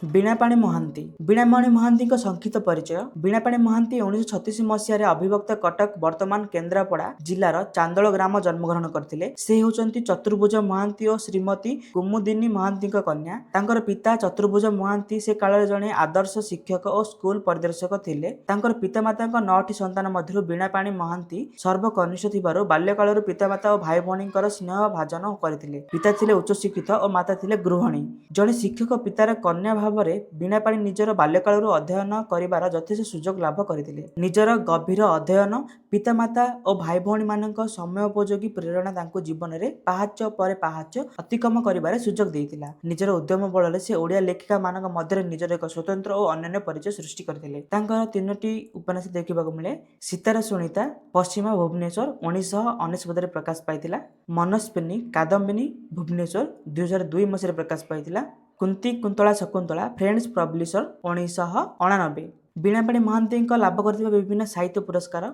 ବୀଣାପାଣି ମହାନ୍ତି। ବୀଣାପାଣି ମହାନ୍ତିଙ୍କ ସଂକ୍ଷିପ୍ତ ପରିଚୟ। ବୀଣାପାଣି ମହାନ୍ତି 1936 ମସିହାରେ ଅବିଭକ୍ତ କଟକ, ବର୍ତ୍ତମାନ କେନ୍ଦ୍ରାପଡ଼ା ଜିଲ୍ଲାର ଚାନ୍ଦୋଳ ଗ୍ରାମ ଜନ୍ମଗ୍ରହଣ କରିଥିଲେ। ସେ ହେଉଛନ୍ତି ଚତୁର୍ଭୁଜ ମହାନ୍ତି ଓ ଶ୍ରୀମତୀ କୁମୁଦିନୀ ମହାନ୍ତିଙ୍କ କନ୍ୟା। ତାଙ୍କର ପିତା ଚତୁର୍ଭୁଜ ମହାନ୍ତି ସେ କାଳରେ ଜଣେ ଆଦର୍ଶ ଶିକ୍ଷକ ଓ ସ୍କୁଲ ପରିଦର୍ଶକ ଥିଲେ। ତାଙ୍କର ପିତାମାତାଙ୍କ ନଅଟି ସନ୍ତାନ ମଧ୍ୟରୁ ବୀଣାପାଣି ମହାନ୍ତି ସର୍ବକନିଷ୍ଠ ଥିବାରୁ ବାଲ୍ୟକାଳରୁ ପିତାମାତା ଓ ଭାଇ ଭଉଣୀଙ୍କର ସ୍ନେହ ଭାଜନ କରିଥିଲେ। ପିତା ଥିଲେ ଉଚ୍ଚଶିକ୍ଷିତ ଓ ମାତା ଥିଲେ ଗୃହିଣୀ। ଜଣେ ଶିକ୍ଷକ ପିତାର କନ୍ୟା ଭାବରେ ବୀଣାପାଣି ନିଜର ବାଲ୍ୟକାଳରୁ ଅଧ୍ୟୟନ କରିବାର ଯଥେଷ୍ଟ ସୁଯୋଗ ଲାଭ କରିଥିଲେ। ନିଜର ଗଭୀର ଅଧ୍ୟୟନ, ପିତାମାତା ଓ ଭାଇ ଭଉଣୀମାନଙ୍କ ସମୟୋପଯୋଗୀ ପ୍ରେରଣା ତାଙ୍କୁ ଜୀବନରେ ପାହାଚ ପରେ ପାହାଚ ଅତିକ୍ରମ କରିବାରେ ସୁଯୋଗ ଦେଇଥିଲା। ନିଜର ଉଦ୍ୟମ ବଳରେ ସେ ଓଡ଼ିଆ ଲେଖିକାମାନଙ୍କ ମଧ୍ୟରେ ନିଜର ଏକ ସ୍ୱତନ୍ତ୍ର ଓ ଅନନ୍ୟ ପରିଚୟ ସୃଷ୍ଟି କରିଥିଲେ। ତାଙ୍କର ତିନୋଟି ଉପନ୍ୟାସ ଦେଖିବାକୁ ମିଳେ। ସୀତାର ସୁନିତା, ପଶ୍ଚିମା, ଭୁବନେଶ୍ୱର, 1999ରେ ପ୍ରକାଶ ପାଇଥିଲା। ମନସ୍ବିନୀ କାଦମ୍ବିନୀ, ଭୁବନେଶ୍ୱର, 2002 ମସିହାରେ ପ୍ରକାଶ ପାଇଥିଲା। Kunti Kuntala Shakuntala, friends publisher, 1989। ବୀଣାପାଣି ମହାନ୍ତିଙ୍କ ଲାଭ କରିଥିବା ବିଭିନ୍ନ ସାହିତ୍ୟ ପୁରସ୍କାର।